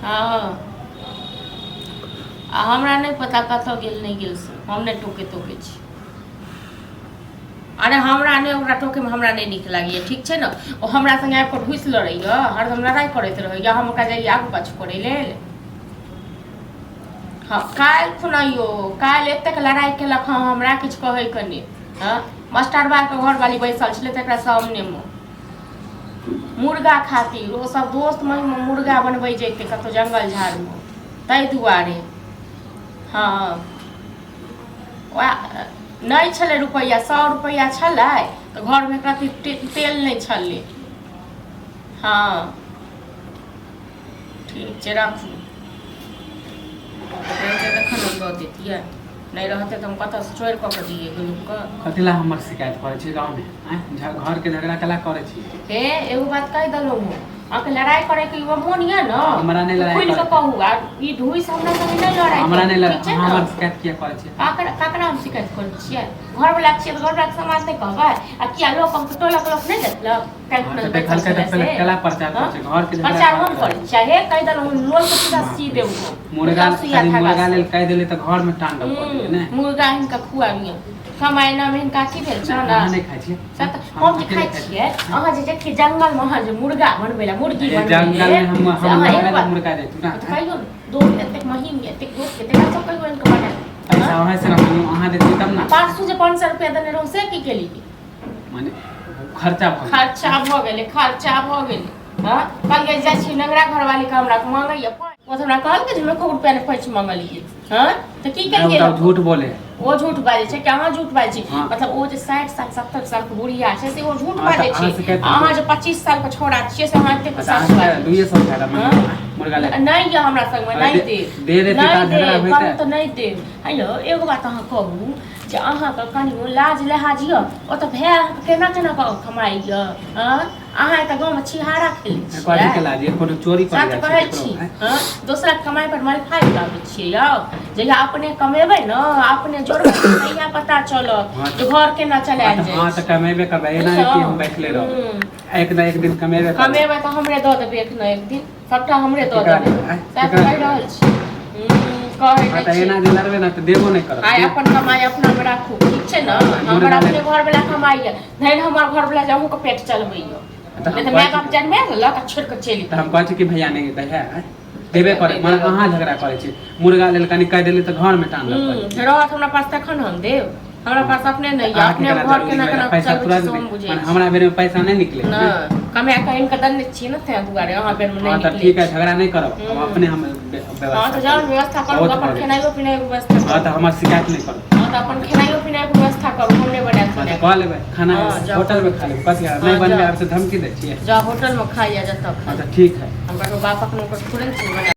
हँ, आ हमरा नहि पता कतऽ गेल नहि गेल से हम नहि टोके तोके छी। अरे हमरा नहि, ओकरा टोकेमे हमरा नहि नीक लागैए, ठीक छै ने? ओ हमरा सङ्गे आबि कऽ ढूसि लड़ैए, हरदम लड़ाइ करैत रहैए, हम ओकरा जाइए आगू पाछू करै लेल? हँ, काल्हि खुना यौ, काल्हि एतेक लड़ाइ केलक हँ, हमरा किछु कहैके नहि। हँ, मास्टरबाके घरवाली बैसल छलै तकरा सामनेमे मुर्गा खातिर ओ सब दोस्त महिम मुर्गा बनबै जैते कतहु जंगल झाड़मे, ताहि दुआरे। हँ, वएह नहि छलै रुपैआ, 100 रुपैआ छलै तऽ घरमे एक रत्ती तेल नहि छलै। हँ, ठीक छै, राखू। रहतै तखन हम दऽ दैतियै, नहि रहतै तऽ हम कतऽसँ चोरि कऽ कऽ दियै गोलूके? कथी ला हमर शिकायत करै छी गाँवमे? आँय, घरके झगड़ा कला करै छी? हे, एगो बात कहि देलहुँ हम, अहाँके लड़ाइ करैके युवा मोन यऽ ने? हमरा नहि लड़ाइ खुलि कऽ करैके। कहू, आ ई ढूसि हमरा संगे नहि लड़ाइ हमरा करू, नहि लड़ाइ। ठीक छै अहाँ ने? हमर शिकायत किया करै छी? ककरा ककरा हम शिकायत करै छियै? घरवला छियै तऽ घरवलाके समाज नहि कहबै? आ किया लोक हम टोलक लोक नहि देखलक काल्हि हँ, खुना तऽ जे बैसल देखलकै तऽ छलै पहिले से? केला प्रचार हँ? करै छै घरके झगड़ा? प्रचार हम करै करै छियै? हे, कहि देलहुँ, लोल के सीधा सी देब हम। मुर्गा सब सुइया खाली धागा मुर्गा से। लेल कहि देली तऽ घरमे तांडव कऽ देली ने? मुर्गा हिनका खुआबियौ, कमाइ नाम हिनका की भेल छनि? अहाँ नहि खाइ छियै? से तऽ हम जे खाइ छियै, अहाँ जे देखियै जंगलमे अहाँ जे मुर्गा बनबै लए, मुर्गी ए, बनबै जंगलमे लेल, हम से हम अहाँ लड़बै एक लए बार मुर्गा जैतू ना? तऽ कहियौ ने, दोस्त एतेक महीन यऽ, एतेक दोस्त यऽ, तकरा सब कहियो आनि कऽ बना पैसा वहाँ से रखलहुँ, अहाँ देती तब ने। परसू जे 500 रुपया देने रहौं से की केलियै? माने खर्चा भऽ गेल। खर्चा भऽ गेलै, खर्चा भऽ गेलै। हँ, कहलियै जाइ छी नंगरा घरवाली के, हमरा मांगैया पाइ, ओ तऽ हमरा कहलकै जे हम एको रुपया नहि पैंच मंगलियै। हँ, तऽ की केलियै? ओ झूठ बोले। ओ झूठ बाजै छै कि अहाँ झूठ बाजै छी? हँ। मतलब ओ जे 60 साल 70 साल के बुढ़िया छै से ओ झूठ हँ, तऽ बाजै अहाँ छै? शिकायत आ अहाँ जे 25 साल के छोड़ा छियै से अहाँ एतेक अच्छा, सच अहाँके बाजै? 200 फायदा हँ? मुर्गा ले। नहि यऽ हमरा संगमे, अरे नहि देब। दे देती नहि तऽ झगड़ा देब। होइतै। कहू तऽ नहि देब। हेलो, एगो बात अहाँ कहू जे अहाँके कनियो लाज लिहाज यऽ? ओतऽ भाय अहाँके केना केना कऽ कमाइ यऽ? हँ, अहाँ एतऽ गाँवमे छिहारा खेलै कथी छियै? के लाज? कोनो चोरी कर सच जाइ कहै छै छी। केकरो, आँय? हँ, दोसराके कमाइ पर मलफाइ उड़ाबै छियै यौ। जहिया अपने कमेबै ने, अपने जोड़बै, तहिया पता चलत हँ। जे घर केना चलायल हँ, जाइ तऽ छै। कमेबे करबै, एना नहि कि हम बैठले रहब। एक न एक दिन कमेबे करबै। कमेबै तऽ हमरे दऽ देबै, एक ने एक दिन सबटा हमरे दऽ केकरा देबै। देबै, आँय? सएह केकरा कहि देबै? रहल छी। कहै हँ, नहि तऽ छी। एना जे लड़बै ने तऽ देबो नहि करब। आइ अपन कमाइ अपनामे राखू, ठीक छै ने? हमर मुर्गा अपने घरवला कमाइए, धनि हमर घरवला जे अहूँके पेट चलबैए। तऽ हम नहि तऽ कहै माय छी बाप जन्मे देलक आ छोड़ि कऽ चलि तऽ हम कहै छी कि भैया नहि दै है, आँय? देबे करे। मने अहाँ झगड़ा करै छी, मुर्गा लेल कनि कहि देली तऽ घरमे टान लग गेल। रहत हमरा पास तखन हम देब, हमरा पास अपने नहि यऽ। अहाँके अपने केना घर जरूरी केना भेलै? केना पैसा चलबै छी तुरंत से हम बुझै मने छी। हमरा बेरमे पैसा नहि निकले। नहि, कमा कऽ आनि कऽ देने छियै ने, ताहि दुआरे अहाँ बेरमे हँ नहि तऽ निकलै ठीक है, छै। झगड़ा नहि करब अब। अपने हम हँ, व्यवस्था तऽ जाउ करब। व्यवस्था करू। बहुत अपन भऽ गेल। खेनाइयो पिनाइके व्यवस्था हँ, करू। तऽ हमर शिकायत नहि करब। हँ, तऽ अपन खेनाइयो पिनाइके व्यवस्था करू, हम नहि बनायब हँ, तऽ सुनायब। कऽ लेबै खाना। हँ, जाउ। होटलमे खा लेबै, कथी हँ, नहि बनबै जाउ। आब से धमकी दै छियै? जाउ होटलमे खाइया, जतऽ हँ, खाइ। तऽ ठीक है। हम ककरो बापक नौकर थोड़े ने छी बना।